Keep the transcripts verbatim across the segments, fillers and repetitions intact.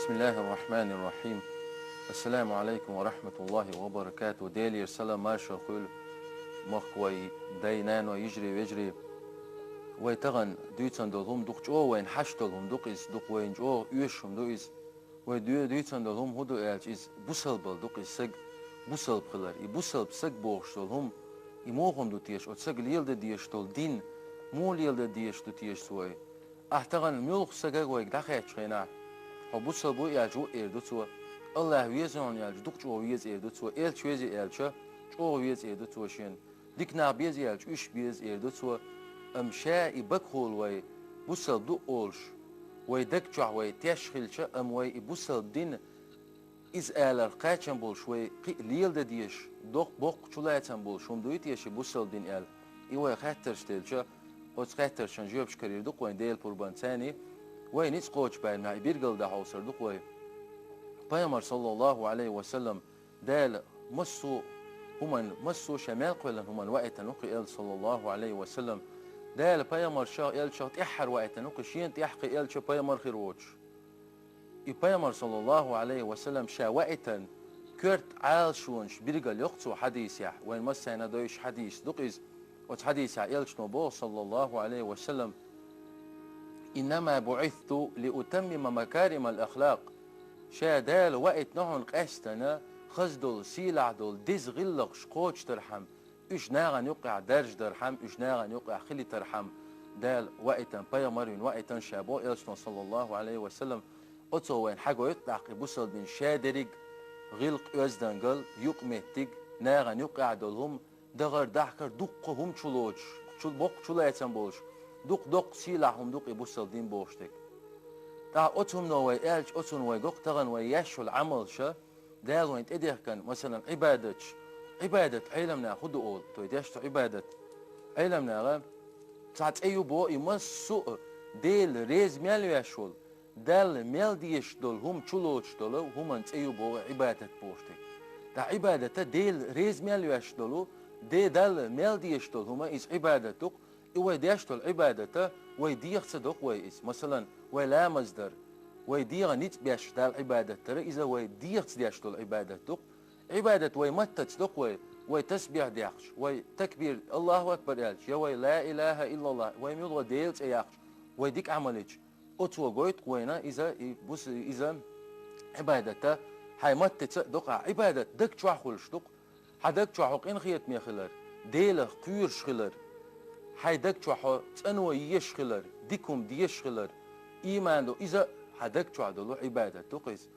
بسم الله الرحمن الرحيم. السلام عليكم ورحمة الله وبركاته. Делера салам, маршалла хуьлда, махкахой, дай, наной, йижарий, вежарий. Вай тахана дуьйцун долу хӀума дукха чӀогӀа вайна хьашт долу хӀума ду-кх иза, дукха вайна чӀогӀа оьшуш хӀума ду иза. Вай дуь-, дуьйцун долу хӀума хӀун ду аьлча, иза бусалба болу ду-кх иза саг, бусалба хилар. И бусалба саг бохуш долу хӀума, и муха хӀума ду теша, оцу сага леладан дезаш долу дин, муха леладан дезаш ду теша цо и? Ахь тахана муьлхха сага вайга дӀахаьттачу хенахь, хьо бусалба ву аьлча, ву эр ду цо. АллахӀ веза хьуна аьлча, дукха чӀогӀа веза эр ду цо. Элча веза аьлча, чӀогӀа веза эр ду цо шена. Дика нах беза аьлча, уьш беза эр ду цо. Амма ша и бакъахьа вай бусалба ду олуш, вай даг чохь вай теш хилча, амма вай и бусалба дин, иза аларх кхачам болуш, вай кхин а леладан дезаш, доккха, боккха чулацам болуш хӀума дуй теша и бусалба дин аьлла? И вай хаттарш делча, оцу хаттаршна жоьпаш карийр ду-кх вайна Делан пурбанца. Вай ницкъ кхочу бӀаьрмехь и биргал дан хьовсур ду-кх вай. Пайхамар, саллаллаху Ӏалайхи ва саллам, Дала массо а хӀуманна, массо а ша мел кхоьллина хӀуманна ваийтина ву-кх и элча, саллаллаху Ӏалайхи ва саллам. Дала пайхамаршах, элчах тӀаьххьара ваийтина ву-кх и, шена тӀаьхьа кхин элча, пайхамар хир воцуш. И пайхамар, саллаллаху Ӏалайхи ва саллам, ша ваийтина коьрта Ӏалашонаш биргал йо-кх цо хьадисехь, вайна массарна а дойуш хьадис ду-кх иза. Оцу хьадисехь элчано боху, саллаллаху Ӏалайхи ва саллам: «Иннама буӀисту ли утаммима макаримал ахлакъ». Ша Дала ваийтина хьуна къаьстина хаза долу, сийлахь долу деза гӀиллакхаш кхочушдархьама, уьш нахана юккъехь даржадархьама, уьш нахана юккъехь хилийтархьама Дала ваийтина, пайхамар вина ваийтина ша боху элчано, саллаллаху Ӏалайхи ва саллам. Оцо вайна хьагойту тӀаккха и бусалба дин ша дерриг а гӀиллакх, оьздангалла, юкъаметтиг, нахана юккъехь долу хӀума, дахар, дахкар, дуккха хӀума чулоцуш, чу-, боккха чулацам болуш, дукха доккха сийлахь хӀума ду-кх и бусалба дин бохуш дерг. ТӀаккха оцу хӀумано вай аьлча, оцунна вай го-кх тахана вай еш йолу Ӏамалша, Дала вайна тӀедехкина, масалан, Ӏибадаташ. Ӏибадат Ӏеламнаха хӀун ду олу, той деш цу Ӏибадат? Ӏеламнаха цхьа цӀе ю боху и массо а Дела реза мел веш волу, Далла мел дезаш долу хӀума чулоцуш долу хӀуманна цӀе ю боху Ӏибадат бохуш дерг. ТӀаккха Ӏибадата Дела реза мел веш долу, Де-, Далла мел дезаш долу хӀума иза Ӏибадат ду-кх, и вай деш долу Ӏибадата вай дегӀаца до-кх вай иза. Масалан, вай ламаз дар, вай дегӀан ницкъ беш Далла Ӏибадат дара, иза вай дегӀаца деш долу Ӏибадат ду-кх. Ӏибадат вай маттаца до-кх вай, вай тасбихь дехча, вай такбир, Аллаху акбар аьлча, я вай ла илаха иллаллах, вай муьлхха Делан цӀе яхча, вай дика Ӏамал йича, оцо гойту-кх вайна иза, и бус-, иза Ӏибадата хьайн маттаца а до-кх. Ӏибадат даг чохь хуьлуш ду-кх. Хьан даг чохь хьо къинхетаме хилар, Делах кхоьруш хилар, хьайн даг чохь хьо цӀано езаш хилар, дика хӀума дезаш хилар, ийман ду, иза хьан даг чохь долу Ӏибадат ду-кх иза.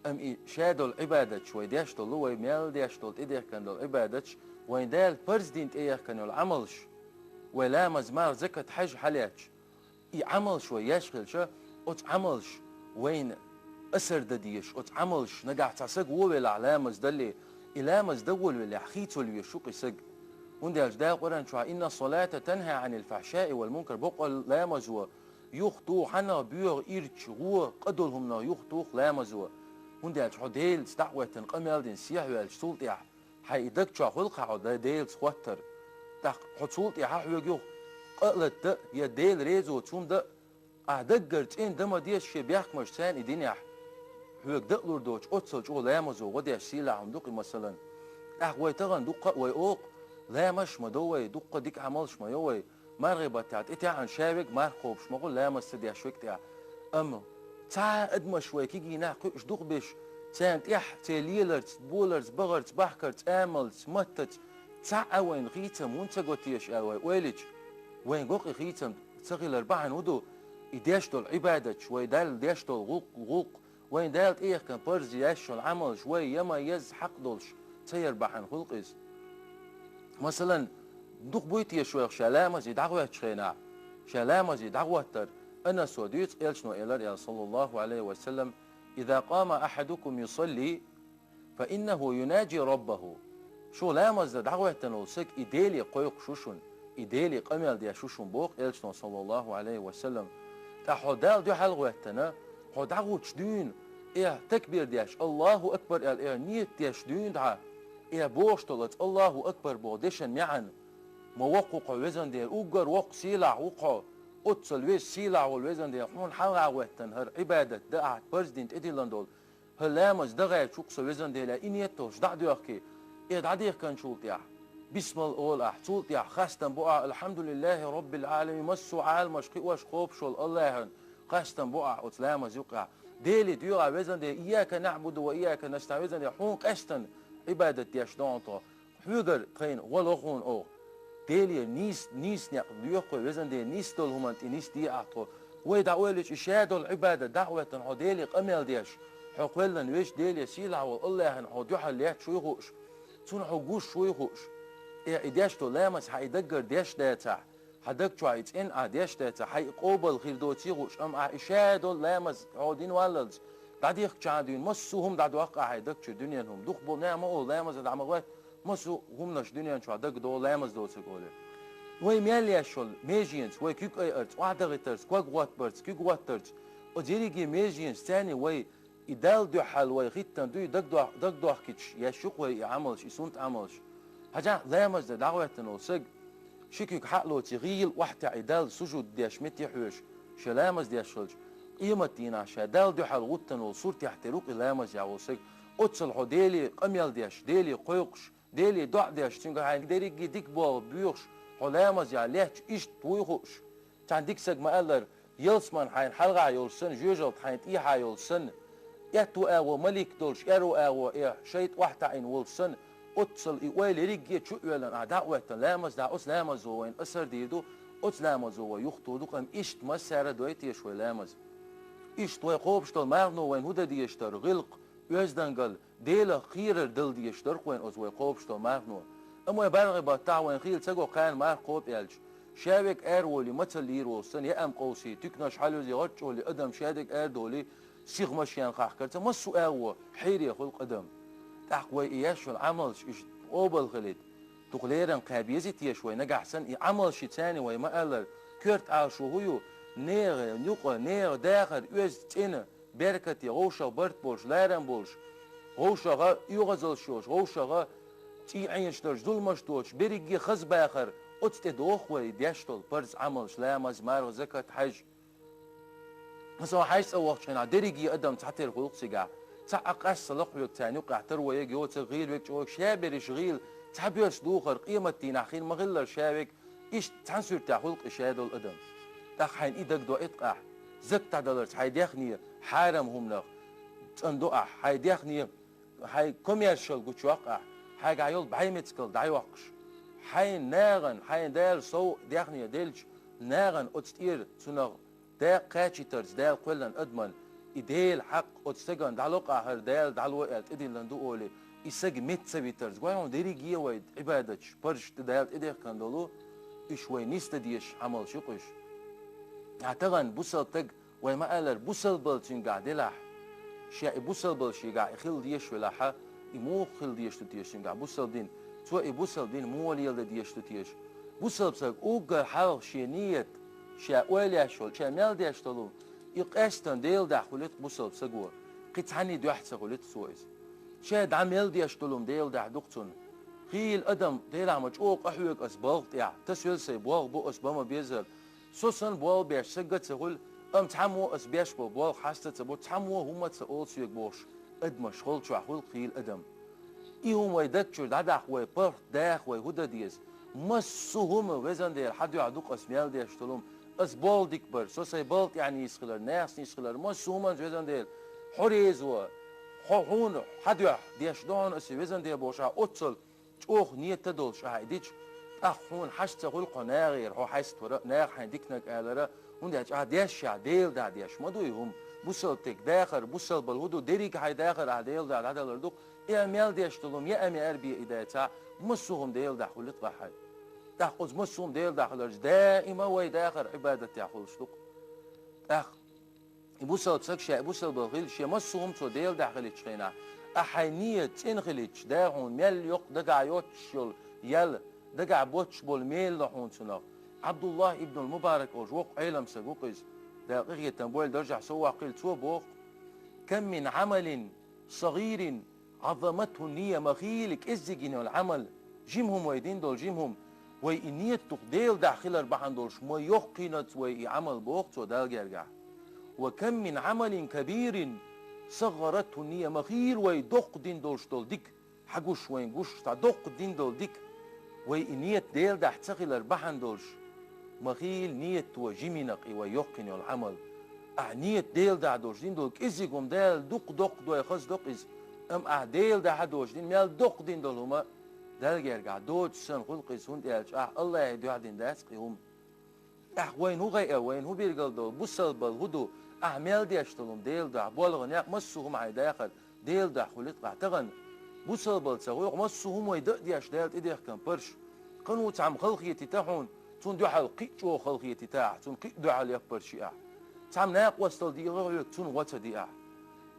Амма и ша долу Ӏибадаташ, вай деш долу, вай мел деш долу, тӀедехкина долу Ӏибадаташ, вайн Дала парз дина тӀеехкина йолу Ӏамалш, вай ламаз, марха, закат, хьаьж хьалаьцча, и Ӏамалш вай еш хилча, оцу Ӏамалш вайна асар дан дезаш, оцу Ӏамалш нагахь цхьа саг вон велахь ламаз далле, и ламаз дан волавеллехь хийцалуш ву-кх и саг. ХӀунда аьлча Дала Къуръан чохь: «Инна салата танха Ӏанил фахьшаи вал мункар», бакъволу ламазо юхатуху хьанах, боьха, ирча, вон, къа долу хӀуманах юхатуху ламазо. ХӀунда аьлча хьо Делаца дӀа а хӀоьттина, къамел дина, сехьаваьлча, цул тӀаьхьа хьайн и даг чохь хуьлу-кх хьо Делаца хӀоттар. ТӀаккха хьо цул тӀаьхьа хьоьга юха къа а латта, я Дела реза воцу хӀума дан а, ахь даггара цӀена дан ма деза шен бехкамашца и динехь. Хьоьга дан а лур доцуш, оццул чӀогӀа ламазо гӀо деш сийлахь хӀума ду-кх и, масалан. ТӀаккха вай тахана дуккха а вай олу-кх, ламазаш ма до вай, дуккха дика Ӏамалш ма йо вай. Мархий баттахь тӀетаьӀна ша верг марха кхобуш ма хуьлу ламаз ца деш верг тӀехь. Амма цхьа а адамаш вай кегийнахь кхуьуш дукха беш, царна тӀехь церан леларца, боларца, бахарца, бахкарца, амалца, маттаца цхьа а вайна хийцам хӀунда ца го теша аьлла вай ойла йича, вайна го-кх и хийцам ца хилар бахьана хӀун ду? И деш долу Ӏибадаташ, вай Далла деш долу гӀуллакх, гӀуллакх, вайна Дала тӀеэхкина парз еш йолу Ӏамалш вай я ма езза хьакъ долуш ца яр бахьана хуьлу-кх иза. Масалан, дукха буй теша вайх ша ламазе дӀахӀоьттучу хенахь, ша ламазе дӀахӀоттар, Анаса дуьйцу, элчано элира аьлла, саллаллаху Ӏалайхи ва саллам: «Иза къама ахьадукум юсалли, фа иннаху юнаджи раббаху». Шу ламаз дан дӀахӀоьттина волу саг и Деле кхойкхуш ву шуна, и Деле къамел деш ву шуна, боху элчано, саллаллаху Ӏалайхи ва саллам. ТӀаккха хьо Далла дуьхьал гӀоьттина, хьо дӀахӀуттуш дуьйна, эхь такбир деш, Аллаху акбар аьлла, эхь ният деш дуьйна дӀа, эхь бохуш долу оцу Аллаху акбар боху дешан маьӀна: ма воккха ву-кх хьо, везан Дела, уггар воккха, сийлахь ву-кх хьо, Оццул веза сийлахь волу Везан Дела, хьуна хьалха гӀоьттина хӀара Ӏибадат дан ахь парз дина тӀедиллина долу, хӀара ламаз дан гӀерташ ву-кх со, Везан Дела, и нийят долуш дӀа а доьхкий, и дӀадихкинчул тӀаьхьа бисмал ола ахь, цул тӀаьхьа хастам бо ахь, Алхьамдулиллахьи Роббил Ӏаламин, массо а Ӏаламаш кхиош, кхобуш волу АллахӀана хастам бо ахь оцу ламаза юкъахь. Деле доьгӀахь, Везан Дела, ийяка наӀбуду ва ийяка настаӀин, Везан Дела, хьуна къаьстина Ӏибадат деш ду хьуна тхо. Хьоьгара тхайна гӀо ло хьуна оха. Деле нийса, нийса некъ доьху вай, Везан Дела, нийса долу хӀуманна тӀе нисде ахь тхо. Вай дӀа ойла йича, и шадолу Ӏибадат дӀа а хӀоьттина, хьо Деле къамел деш, хьо кхоьллина везачу Деле, сийлахь волу АллахӀана хьо дуьхьал летташ вуй хууш, Цунна хьо гуш вуй хууш. Э, и деш долу ламаз хьан и даггара деш дацахь, хьан даг чохь и цӀена ахь деш дацахь, хьан и къобал хир доций хууш, амма ахь и шадолу ламаз хьо дина валлалц, дӀадихкачхьана дуьйна массо а хӀума дӀадоккху ахь хьайн даг чуьра, дуьненан хӀума. Дукха болу неӀ ма олу, ламаза дӀа ма гӀоьтту, массо а хӀуманаш дуьнен чохь дага догӀу ламаз доцург олий. Вай мел еш йолу меженца, вай куьг айарца, охьадахийтарца, ког гӀоттабарца, куьг гӀоттарца, оцу ерриге меженца царний вай и Далла дуьхьал вай хӀиттина дуй, дагадох-, дагадохкуьйтуш еш ю-кх вай и Ӏамалш, и суннат Ӏамалш. Хьажахь, ламаз дан дӀахӀоьттина волу саг, ши куьг хьа а лоций, гӀийла охьатаьӀий Далла сужуд деш метте хьоьжуш, ша ламаз деш хилча, къематдийнахь ша Далла дуьхьал гӀуттина волу суртехь тера ву-кх и ламаз яхь волу саг, оццул хьо Деле къамел деш, Деле кхойкхуш, Деле доӀа деш, цуьнга хьайн дерриге дика болх боьхуш, хьо ламаз яхь летташ иштта вуй хууш. Цхьана дика сага ма-аллара, ялсаман хьайна хьалха йолуш санна, жоьжалт хьайна тӀехьа йолуш санна, аьтту агӀо малик долуш, аьрру агӀо, э, шайтӀа охьатаӀийна волуш санна, оццул и ойла ерриге а чу а оьллина, ахь дӀа а хӀоьттина, ламаз дахь, оцу ламазо вайна асар дийр ду, оцу ламазо вай юхатур ду-кх, амма иштта массара а дой теша вай ламаз. Иштта вай кхобуш долу мархано вайна хӀун дан дезаш дара, гӀиллакх, оьздангалла, Делах кхерар дала дезаш дара-кх вайна оцу вай кхобуш долу мархано. Амма вай бархӀе баттахь вайна хийла ца го кхарна марха кхоба аьлча, ша верг араволий, мацалла лийр волуш санна, яа ма къовсий, туьканаш хьалъюзий, гӀорчӀ олий, адам шадерг арадолий, сиха машен хахкарца, массо а агӀо хьере хуьлу-кх адам. ТӀаккха вай и еш йолу Ӏамалш иштта къобал хилийта, дукха леррина кхаба езий теша вай нагахь санна, и Ӏамалш и царний вай ма-аллара, коьрта Ӏалашо хӀун ю, нехан юкъа, нехан дахар оьзда, цӀена, беркате, вовшах барт болуш, ларам болуш, вовшаха оьгӀазаллаш йолуш, вовшаха цӀий Ӏенаш дарш, зуламаш доцуш, берриге хаза бахар, оцу тӀе доху вай деш долу парз Ӏамалш, ламаз, марха, закат, хьаьж. Аса хьаьж цӀа вахча хьуна, дерриге адам цхьатера хуьлу-кх цигахь. Цхьа а къаьстина лакхвега царна юкъахь тара вайга, йоцург гӀийла верг чӀогӀа, ша берриш гӀийла, цхьа боьрша духар, къематдийнахь хин ма-хиллара ша верг, иштта цхьана суьртехь хуьлу-кх и шадолу адам. ТӀаккха хьайна и дагадоуьйту-кх ахь, закат дӀадаларца хьайн даьхни хьарам хӀуманах цӀандо ахь, хьайн даьхни, хьайн коммершал гучуйоккху ахь, хьайгахь йолу бӀаьмецкал дӀайоккхуш. Хьайн нахана, хьайна Дала сов даьхни делча, нахана оцу тӀера цунах дакъа кхачийтарца Дала кхоьллина адаман, и Делан хьакъ оцу стагана дӀало-кх ахь, хӀара Дала дӀало аьлла тӀедиллина ду олий, и саг меца ца витарца, гой хьуна, дерриге а вай Ӏибадаташ, парзаш тӀе Дала тӀедехкина долу, уьш вай нисдан дезаш Ӏамалш ю-кх уьш. Ахьа тахана бусалба стаг, вай ма-аллара, бусалбалла цуьнгахь делахь, ша и бусалбалла шегахь и хила дезаш велахьа, и муха хила дезаш ду теша цуьнгахь бусалба дин, цо и бусалба дин муха леладан дезаш ду теша? Бусалба саг уггар хьалха шен ният, ша ойла еш йолу, ша мел деш долу, и къаьстина Делан дуьхьа хуьлуьйту-кх бусалба саго, кхин цхьанний дуьхьа ца хуьлуьйту цо иза. Ша дӀа мел деш долу Делан дуьхьа ду-кх цунна. Хийла адам, делахь ма чӀогӀа къахьоьгу ас балха тӀехь, тасавелла сайн болх бу ас бан ма беззара. Со санна болх беш саг а ца хуьлу, амма цхьаммо ас беш болу болх хьаста а ца бо, цхьаммо хӀумма а ца олу соьга бохуш, адамаш холчохь хуьлу-кх хийла адам. И хӀума вай даг чуьра дӀадахка, вай паргӀат даха, вай хӀун дан деза? Массо а хӀума, Везан Дела, хьан дуьхьа ду-кх ас мел деш долу хӀума. Ас болх дика бар, со сайн балха тӀехь нийса хилар, нахаца нийса хилар, массо а хӀуманца, Везан Дела, хьо реза ван, хьо хьуна, хьан дуьхьа деш ду хьуна ас и, Везан Дела, бохуш ахь оццул чӀогӀа нийят а долуш ахь и дича, тӀаккха хьуна хьашт ца хуьлу-кх хьо нахера, хьо хьаьста вара а, наха хьайн диканиг алара а, хӀунда аьлча ахь деш ша Делан дуьхьа деш ма дуй хӀума. Бусалба стеган дахар, бусалбалла хӀун ду, дерриг хьайн дахар ахь Делан дуьхьа дӀадалар ду-кх, и а мел деш долу хӀума, я а мел арабе и дацахь, массо а хӀума Делан дуьхьа хуьлуьйту-кх ахь хьайн. ТӀаккха оцу массо а хӀума Делан дуьхьа хиларца, даима вай дахар Ӏибадатехь хуьлуш ду-кх. ТӀаккха и бусалба саг ша и бусалбалла хилча, шен массо а хӀума цо Делан дуьхьа хилийтучу хенахь, ахьа хьайн ният цӀена хилийтча, Дала хьуна мел йоккха дагахь йоцуш йолу ял, дагахь боцуш болу мел ло хьуна цунах. Ӏабдуллахь ибнул Мубарак олуш воккха Ӏелам саг ву-кх иза, Дала къинхетам бойла даржехь сов ваккхийла, цо боху: «Кам мин Ӏамалин сагӀирин Ӏаззаматху нийя», ма хийла кӀеззиг йина йолу Ӏамал, жима хӀума вай дина долу жима хӀума, Вай и ният дукха Даьла духьа хилар бахьана долуш ма йоккхийна вай и Ӏамал, боху цо, Далла гергахь. «Ва кам мин Ӏамалин кабирин саггӀаратху нийя», ма хилла вай доккха дина долуш долу дика, хьан гуш вайн гуш, цхьа доккха дина долу дика, вай и ният Даьла духьа ца хилар бахьана долуш, ма хилла ният вай жимина и вай йоккхийна йолу Ӏамал. Ахьа ният Даьла духьа долуш дина долу кӀезиг хӀума Дала дукха доккха дой хаза доккха иза, амма ахьа Даьла духьа долуш дина мел доккха дина долу хӀума Далла гергахь доцуш санна хуьлу-кх иза, хӀунда аьлча ахьа Аллахье дуьхьа дина дац-кх и хӀума. Ахьа вайна хӀун гӀайа, вайна хӀун билгал долу, бусалбалла хӀун ду, ахьа мел деш долу хӀума Даьла духьа, болх а, некъ, массо а хӀума хьайн дахар Даьла духьа хуьлу-кх ахьа тахана. Бусалбалла ца хуьлу-кх, массо а хӀума вай дан а деш, Дала тӀедехкина парзаш. Кхин а ву цхьамма халахетийта хьуна, цунна дуьхьал кхин а чӀогӀа халахетийта ахьа, цунна кхин а дуьхьал яппарш йи ахьа. Цхьамма накъосталла дийгӀа хьоьга, цунна гӀо ца де ахьа.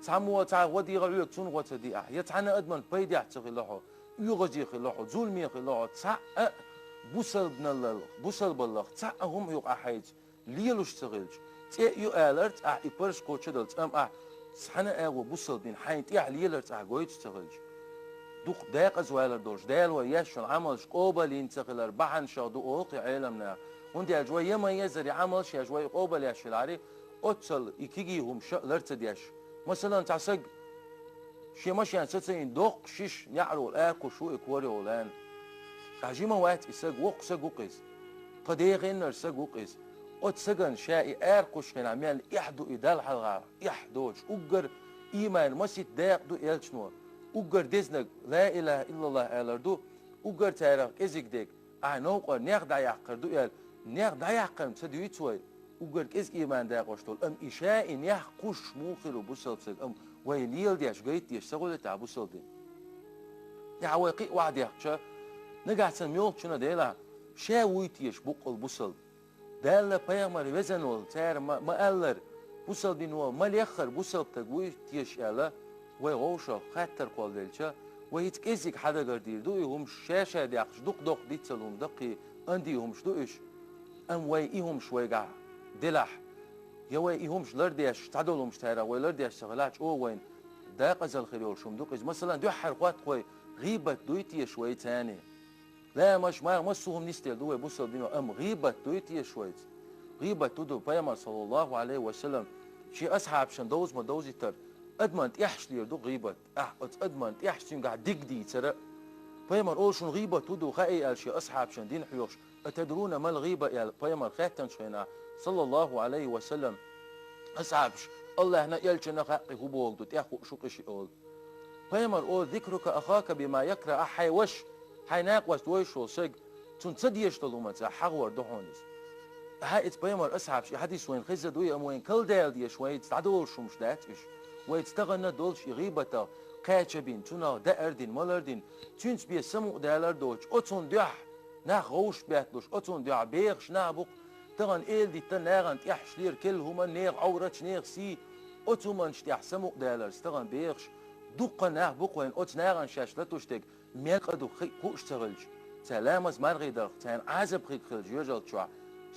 Цхьаммо цхьа гӀо дийгӀа хьоьга, цунна гӀо ца де ахьа. Я цхьана адамна пайдехь ца хилла хьо, оьгӀазе хилла хьо, зуламе хилла хьо, цхьаъ а бусалбаналлал-, бусалбаллах цхьаъ а хӀума юкъахь хьайца лелуш ца хилча, цӀе а ю аларца ахьа и парзаш кхочушдалц, амма ахьа цхьана а агӀо бусалба дин хьайна тӀехь леларца ахьа гойтуш ца хилча, дукха декъаза валар долуш, Дала вай еш йолу Ӏамалш къобалйина ца хилар бахьанашах ду олу-кх и Ӏеламнаха. ХӀунда аьлча вай я ма-еззара и Ӏамалш еш, вай къобал еш хилахьара, оццул и кегий хӀума ша а лар ца деш. Масалан, цхьа саг шен машен сацийна доккха шиша неӀарехула аракхуьссуш ву и корехула лаьна. Ткъа жима вац и саг, воккха саг ву-кх иза. Тхан дегӀеннара саг ву-кх иза. Оцу сагана ша и аракхуьссучу хенахь мел эхь ду и Далла хьалха, эхь доцуш, уггар ийман масийтта дакъа ду элчано, уггар дезнаг ла илаха иллаллах алар ду, уггар царах кӀезиг дерг ахьа новкъара нех дӀаяккхар ду аьлла, нех дӀаяккхарна ца дуьйцу вай, уггар кӀезиг ийман дакъош долу, амма и ша и нех кхуссуш муха хир ву бусалба саг, амма вай леладеш, гайтдеш ца хуьлу-те бусалба дин. Ахьа вай кхин а охьадехча, нагахь санна муьлххачунна делахь, ша вуй теша буккъал бусалба? Далла, пайхамар везан волу, цара ма, ма-аллара, бусалба дино ма-леххара бусалба стаг вуй теша аьлла, вай вовшах хаттар кхолладелча, вай хӀинца кӀеззиг хьадагардийр ду и хӀумаш, ша-ша дехкаш дукха доккха диццал хӀума даккхий, андий хӀумаш ду уьш. Амма вай и хӀумаш вайгахь делахь, я вай и хӀумаш лардеш, цхьадолу хӀумаш царах вай лардеш ца хилахь, чӀогӀа вайна декъазалла хир йолуш хӀума ду-кх иза. Масалан, дуьххьара хотту вай, гӀийбат дуй теша вай царна? Ламаш, марха, массо а хӀума нисделла ду вай бусалба дино, амма гӀийбат дуй теша вайца? ГӀийбат хӀун ду? Пайхамар, саллаллаху Ӏалайхи ва саллам, шен асхьабашна довза ма довзийтара, адаман тӀехьашха лелар ду гӀийбат. Ахь оцу адаман тӀехьашха цуьнгахь диг дийцар а. Пайхамар олу шуна гӀийбат хӀун ду хаьий аьлла шен асхьабашна дина хьоьхуш, «Атадруна мал гӀийба?» аьлла, пайхамар хаьттинчу хенахь, саллаллаху Ӏалайхи ва саллам, асхьабаш, Аллахьна, элчанна хаьа-кх и хӀун бохург ду, тӀех хууш ву-кх и шиъ олу. Пайхамар олу: «Зикрука ахака бима якрахӀ», ахь хьайн ваша, хьайн накъост вуьйш волу саг, цунна ца дезаш долу хӀуманца ахь хьахор ду хьуна иза. Ахьа иза пайхамар асхьабаш, и хьадис вайна хезна дуй, амма вайна калдала дезаш, вайца дӀадолуш хӀумаш дац уьш. Вайца тахана долуш и гӀийбатах кхача бина, цунах даар дина, малар дина, цуьнца бен самукъадалар доцуш, оцунна дуьхьа нах вовшахбетталуш, оцунна дуьхьа бехаш нах бу-кх, тахана эладитта нахана тӀехьашха лелар, керла хӀума, нехан Ӏовраташ, нехан сий, оцу хӀуманаш тӀехь самукъадаларца тахана бехаш дуккха нах бу-кх вайна, оцу нахана шаьш латуш дерг мел къа ду хи-, хууш ца хилча, цара ламаз, мархий дарх, царна Ӏазап хиг хилча жоьжалла чохь,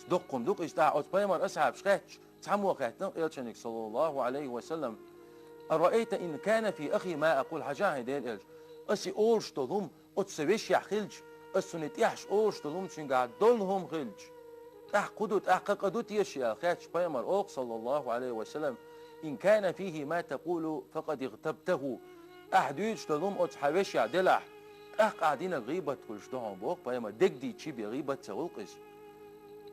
доккха хӀума ду-кх иза. ТӀаккха оцу пайхамар асхьабаш хаьттича, цхьаммо хаьттина элчанга, саллаллаху Ӏалайхи ва саллам: «Араайта ин кана фи ахи ма акъул», хьажахьа, хӀай Делан элча, аса и олуш долу хӀума оцу сан вешехь хилча, аса цунна и тӀехьашха олуш долу хӀума цуьнгахь долу хӀума хилча, тӀаккха хӀун ду, тӀаккха къа ду теша аьлла хаьттича, пайхамар олу-кх, саллаллаху Ӏалайхи ва саллам: «Ин кана фихи ма такъулу, факъад игътабтаху». Ахь дуьйцуш долу хӀума оцу хьан вешехь делахь, тӀаккха ахь динарг гӀийбат хуьлуш ду хьуна, боху пайхамар, дерг дийцича бен гӀийбат ца хуьлу-кх иза.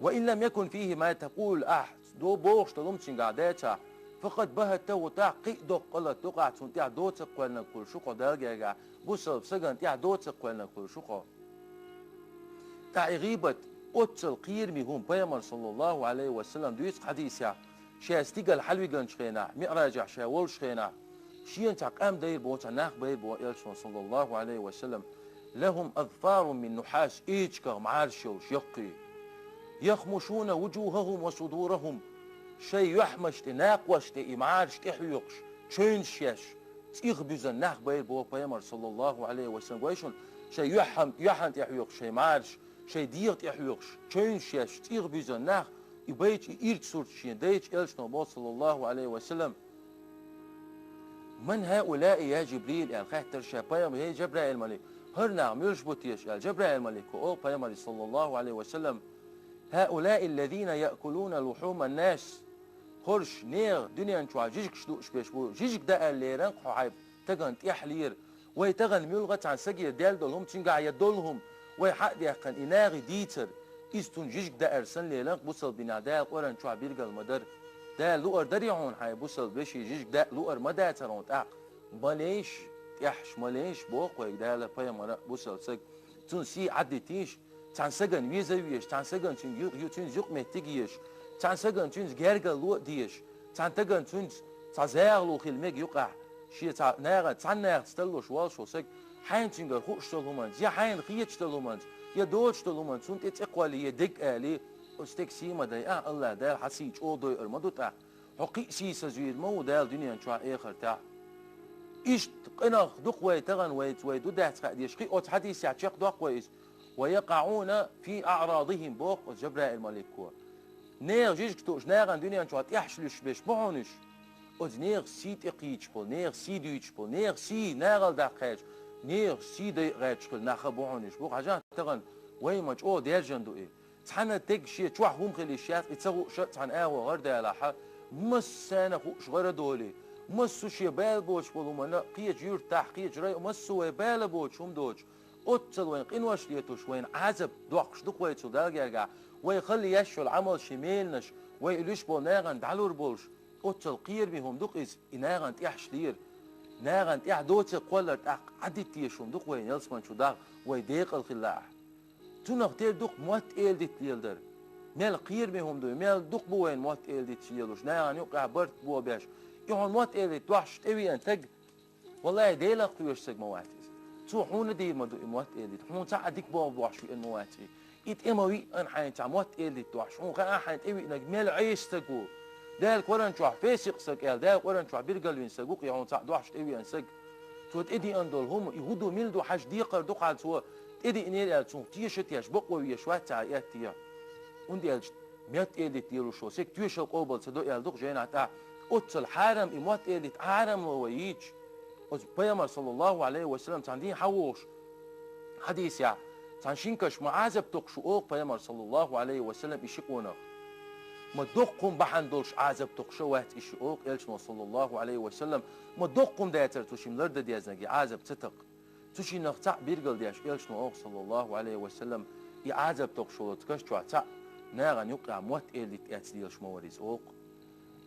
«Ва ин лам якун фихи ма такъул», ахь до-, бохуш долу хӀума цуьнгахь дацахь, «факъад багьаттаху», тӀаккха кхин а доккха къа латадо-кх ахь, цунна тӀехь доцург кхоьллинарг хуьлуш ву-кх хьо Далла гергахь, бусалба сагана тӀехь доцург кхоьллинарг хуьлуш ву-кх хьо. ТӀаккха и гӀийбат оццул кхераме хӀума, пайхамар, саллаллаху Ӏалайхи ва саллам, дуьйцу-кх хьадисехь, ша стигала хьалавигначу хенахь, миӀражехь ша волуш хенахь, шена цхьа къам дайра боху, цхьа нах байра боху элчано, саллаллаху Ӏалайхи ва саллам: «Лахум азфарун мин нухьас», эчигах мӀараш йолуш яккхий. «Яхмушуна вуджухахум ва судурахум», шайн юьхьмаш тӀе, накхош тӀе и мӀараш тӀехьоькхуш, чевнаш еш, цӀийх буьзна нах байра боху пайхамар, саллаллаху Ӏалайхи ва саллам. Гой шуна, шайн юьхьан-, юьхьан тӀе хьоькхуш шайн мӀараш, шайн дегӀа тӀе хьоькхуш, чевнаш еш, цӀийх буьзна нах, и байча, и ирча сурт шена дайча, элчано боху, саллаллаху Ӏалайхи ва саллам: «Ман хӀаулаи, я Жибрил?» аьлла хаьттира ша пайхамар: «ХӀей, Жабраил малик, ХӀара нах муьлш бу теша аьлла, Жабраил малико олу пайхамаре, саллаллаху Ӏалайхи ва саллам: «ХӀаулаи ллазина яъкулуна лухуман нас». ХӀорш нехан дуьнен чохь жижигаш дууш берш бу, жижиг даар лерина хьо хьайн тагана тӀехь лера. Вай тагана муьлхха цхьана саге делла долу хӀума, цуьнгахь я долу хӀума, вай хьа а даьккхина, и нахе дийцар, иза цунна жижиг даар санна лерина бусалба динехь Дала Къуръан чохь билгал ма дара. Дала луъар дарий хьуна хьайн бусалба вешин жижиг даа, луъар ма дацара хьуна тӀаккха. Ма лейша, тӀехьаш ма лейша, боху вайга Дала, пайхамара, бусалба саг. Цунна сий Ӏадитийша, цхьана сагана веза а везаш, цхьана сагана цуьнга ю-, ю-, цуьнца юкъаметтиг а езаш, цхьана сагана цуьнца гергарло а дезаш, цхьана тагана цуьнца цхьа захало хила мега юкъахь, шен цхьа наха, цхьана нахаца таллуш воллуш волу саг, хьайна цуьнгара хууш долу хӀуманца, я хьайна хеташ долу хӀуманца, я доцуш долу хӀуманца цунна тӀе цӀе кхоллий, я дерг алий, оцу стеган сий ма дайа, АллахӀ Дала хьан сий чӀогӀа дойур ма ду тӀаккха. Хьо кхин а сийсазвийр ма ву Дала дуьнен чохь, эхартахь. Иштта къинах дукха вай тахана вайца вай ду дац хаа дезаш, кхин оцу хьадисехь чекхдоккху вай иза. «Ва якъаӀуна фи аӀрадихим», боху оцу Жабраил малико. Нехан жижиг тууш, нахана дуьнен чохь тӀехьаш луьйш берш бу хьуна уьш. Оцу нехан сий тӀе кхийдаш болу, нехан сий дуьйцуш болу, нехан сий нахала даккха гӀерташ, нехан сий дайа гӀерташ хила нах а бу хьуна уьш. Бу хьажахь тахана, вай ма чӀогӀа даьржина ду и. Цхьана стеган шен чохь хӀума хила йиш яц, и ца хууш а цхьана агӀо гӀар далахь, массарна хууш гӀар а долий, массо а шен бала боцуш болу хӀуманна, кхечу юьртахь, кхечу районехь, массо а вай бала боцуш хӀума доцуш, оццул вайн къинош летош, вайна Ӏазап доккхуш ду-кх вай цу Далла гергахь, вай хала еш йолу Ӏамал шен меланаш, вай и луьйш болу нахана дӀалур болуш, оццул кхераме хӀума ду-кх иза, и нахана тӀехьаш лера. Нахана тӀехь доцург кхоллар тӀаккха Ӏадитта езаш хӀума ду-кх вайна ялсамани чу дагӀа, вай декъала хилла ахь. Цунах тера ду-кх мотт эладита леладар. Мел кхераме хӀума ду, мел дукха бу вайна мотт эладита лелош, нахана юкъахь барт бо беш. И хьуна мотт эладита дохьуш тӀевеана стаг, валлахӀи, Делах кхоьруш стаг ма вац иза. Цо хьуна дийр ма ду и мотт эладита, хьуна цхьа а дика болх бохьуш веана ма вац и. И тӀе ма виъна хьайна цхьа мотт эладита дохьуш, хьуна хаьа хьайна тӀевиънарг мел Ӏеса стаг ву. Дала Къуръан чохь фасикъ стаг аьлла, Дала Къуръан чохь билгалвина стаг ву-кх и хьуна цхьаъ дохьуш тӀевеана стаг. Цо тӀедеана долу хӀума, и хӀун ду, мила ду, хьажа декхар ду-кх хьан цо тӀедеанера аьлла, цунах теша а теш, бакъо веш вац цхьа а этте. ХӀунда аьлча мотт эладита лелош волу стеган тоьшалла къобал ца до аьлла ду-кх жайнахь тӀехь. Оццул хьарам и мотт эладита, хьарамло вай йийцича. Оцу пайхамар, саллаллаху Ӏалайхи ва саллам, цхьана дийнахь хьавогӀуш, хьадисехь, цхьана шина каш ма Ӏазап токхуш ву, олу-кх пайхамар, саллаллаху Ӏалайхи ва саллам, и ши къонах. Ма доккха хӀума бахьана долуш Ӏазап токхуш а вац и ши, олу-кх элчано, саллаллаху Ӏалайхи ва саллам, ма доккха хӀума дацара цу шимма лардан дезна и Ӏазап ца такха. Цу шиннах цхьаъ билгал деш элчано олу-кх, саллаллаху Ӏалайхи ва саллам, и Ӏазап токхуш волу оцу каш чохь цхьаъ нахана юкъахь мотт эладита эцна лелаш ма вара иза, олу-кх.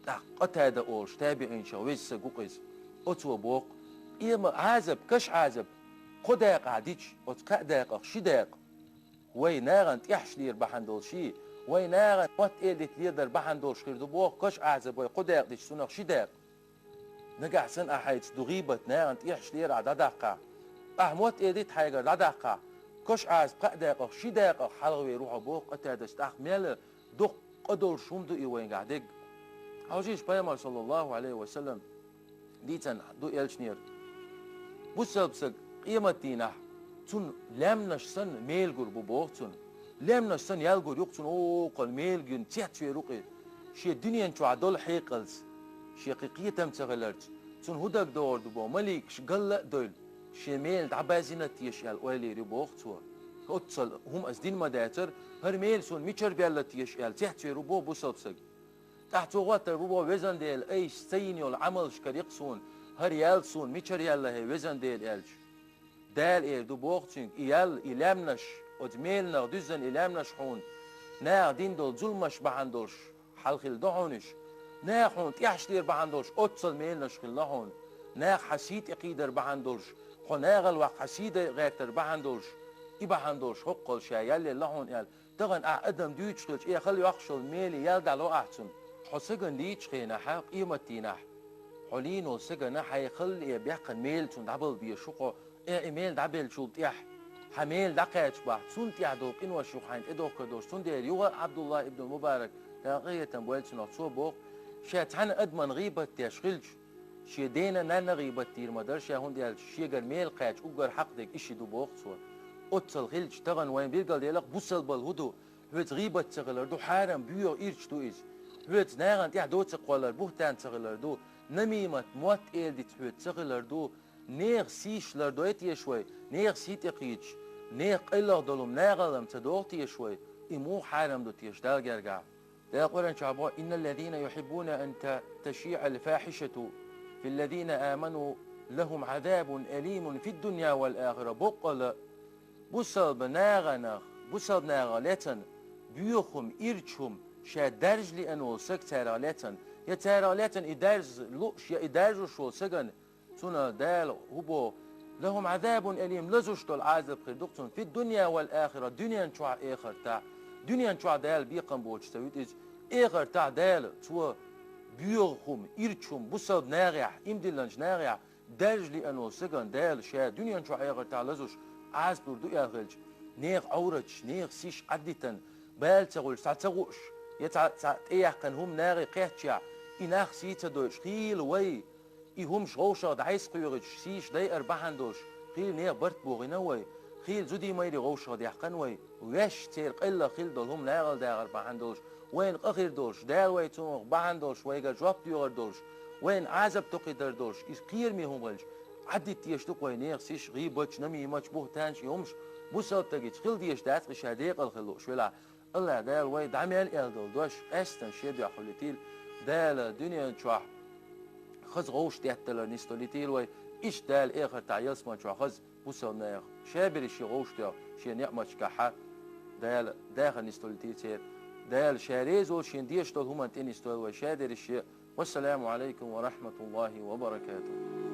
ТӀаккха Къатада олуш табиӀинчех веза стаг ву-кх иза. Оцо боху-кх: «Къема Ӏазап, каш Ӏазап, кхо дакъахь дича, оцу кхаа дакъах ши дакъа вай нахана тӀехьаш лера бахьана долуш, вай нахана мотт эладита леладар бахьана долуш хир ду, боху, каш Ӏазап вай кхо дакъа дича, цунах ши дакъа». Нагахь санна ахь хьайца ду гӀийбат, нахана тӀехьаш лера ахь дӀадаккхахь, ахь мотт эладита хьайгара дӀадаккхахь, каш Ӏазап кхаа дакъах ши дакъах хьалхавер ву хьо, боху Къатадас. ТӀаккха мел доккха къа долуш хӀума ду и вайгахь дерг. Хьовсийша, пайхамар, саллаллаху Ӏалайхи ва саллам, дийцина ду элчанера. Бусалба стаг къематдийнахь цунна лаьмнаш санна мел гур бу, боху цунна. Лаьмнаш санна ял гур ю-кх цунна, окхана мел гина цецвер ву-кх и. Шен дуьнен чохь долу хьекъалца, шен кхин кхетам ца хиларца, цунна хӀун дагадогӀур ду боху, маликаш галла а девлла, шен мел дӀабаьззина теша аьлла ойла йийр ю, боху цо. Оццул хӀума аса дина ма дацара, хӀара мел суна мичара баьлла теша аьлла цецвер ву боху бусалба стаг. ТӀаккха цо хоттур бу боху: «Везан Дела, айса ца йина йолу Ӏамалш карий-кх суна, хӀара ял суна мичара яьлла хьайн, везан Дела?» — аьлча. Дала эр ду боху цуьнга: «И ял, и лаьмнаш, оцу меланах дуьззина и лаьмнаш хьуна, наха дина долу зуламаш бахьана долуш хьалха хилла ду хьуна уьш. Наха хьуна тӀехьаш лера бахьана долуш оццул меланаш хилла хьуна. Наха хьан сий тӀе кхийдар бахьана долуш, хьо нахала ваккха хьан сий дайа гӀертар бахьана долуш, и бахьана долуш хӀоккхул ша ял елла хьуна», — аьлла. Тахана ахь адам дуьйцуш хилча, э, хала йоккхуш йолу меле ял дӀало ахь цунна. Хьо сагана лийчу хенахь, къематдийнахь, хьо лийна волу сагана хьайн хала, э, баьккхина мел цунна дӀабала безаш ву хьо, э, и мел дӀабеллачул тӀаьхьа хьан мел дӀакхаьчча бахь, цунна тӀехь долу къинош ю хьайна тӀедохкар долуш. Цундела юха а Ӏабдуллахь ибн Мубарак, Дала къинхетам бойла цунах, цо боху, ша цхьана адаман гӀийбат деш хилча, шен дена, нанна гӀийбат дийр ма дара ша, хӀунда аьлча шегара мел кхаьчча уггар хьакъ дерг и ши ду, боху цо. Оццул хилча, тахана вайна билгалдела-кх бусалбалла хӀун ду, хьоьца гӀийбат ца хилар ду, хьарам, боьха, ирча ду иза. Хьоьца нахана тӀехь доцург кхоллар буьхтан ца хилар ду, намимат, мотт эладита хьоьца ца хилар ду, Нехан сийш лардой теша вай, нехан сий тӀекхийдаш, нехан къайлаха долу нагӀаллам ца доху теша вай, и муха хьарам ду теша Далла гергахь? Дала Къуръан чохь боху: «Инна ллазина юхиббуна ан та-, ташиъал фахишату филлазина аману лахум азабун алимун фид-дунья вал ахира». Боккъала бусалба нагӀанах, бусалба нагӀах лецан боьха хӀума, ирча хӀума ша даржа лиъна волу саг царах лецан, я царах лецан и даржа лууш, я и даржуш волу саган Цунах Дала хӀун боху? «Лахум азабун алим», лазуш долу Ӏазап хир ду-кх цунна, фид-дунья вал ахира, дуьнен чохь, эхартахь. Дуьнен чохь Дала бекхам боцуш ца вуьту иза, эхартахь Дала цо боьха хӀума, ирча хӀума, бусалба нагӀехь, имдилланчу нагӀехь даржа лиъна волу сагана Дала ша дуьнен чохь, эхартахь лазуш Ӏазап лур ду аьлла хилча, нехан Ӏовраташ, нехан сиш Ӏадитан, бала ца хуьлуш, цхьа ца хууш, я цхьа, цхьа тӀеяьккхина хӀума нагӀе кхеттачехь, и нах сий ца дойуш, хийла вай, и хӀумаш вовшах дӀасакхоьхьуьйтуш, сийша дайар бахьана долуш, хийла нехан барт бохийна вай, хийла зудий-майрий вовшах даьккхина вай, ваьш церан къайлаха хилла долу хӀума нагӀалла дахар бахьана долуш, вайна къа хир долуш, Дала вай цунах бахьана долуш, вайгара жоп доьхур долуш, вайна Ӏазап токхийдар долуш, иза кхераме хӀума хилча, Ӏадитта дезаш ду-кх вай нехан сиш, гӀийбаташ, намиматаш, бухӀтанаш, и хӀумаш бусалба стагица хила дезаш дац-кх и ша декъала хила лууш велахь. АллахӀ Дала вай дӀа мел аьлла долу дош къаьсттина шен дуьхьа хуьлуьйтийла, Дала дуьнен чохь хаза гӀовшах детталар нисдолуьйтийла вай, иштта Дала эхартахь ялсаман чохь хаза бусалба нехан ша берриш шен гӀовшах доьху шен неӀматашкахь Дала дахар нисдолуьйтийла церан. Дала ша реза волу шен дезаш долу хӀуманна тӀенисдойла вай ша дерриш шен. Вассаламу Ӏалайкум ва рахьматуллахӀи ва баракатухӀ.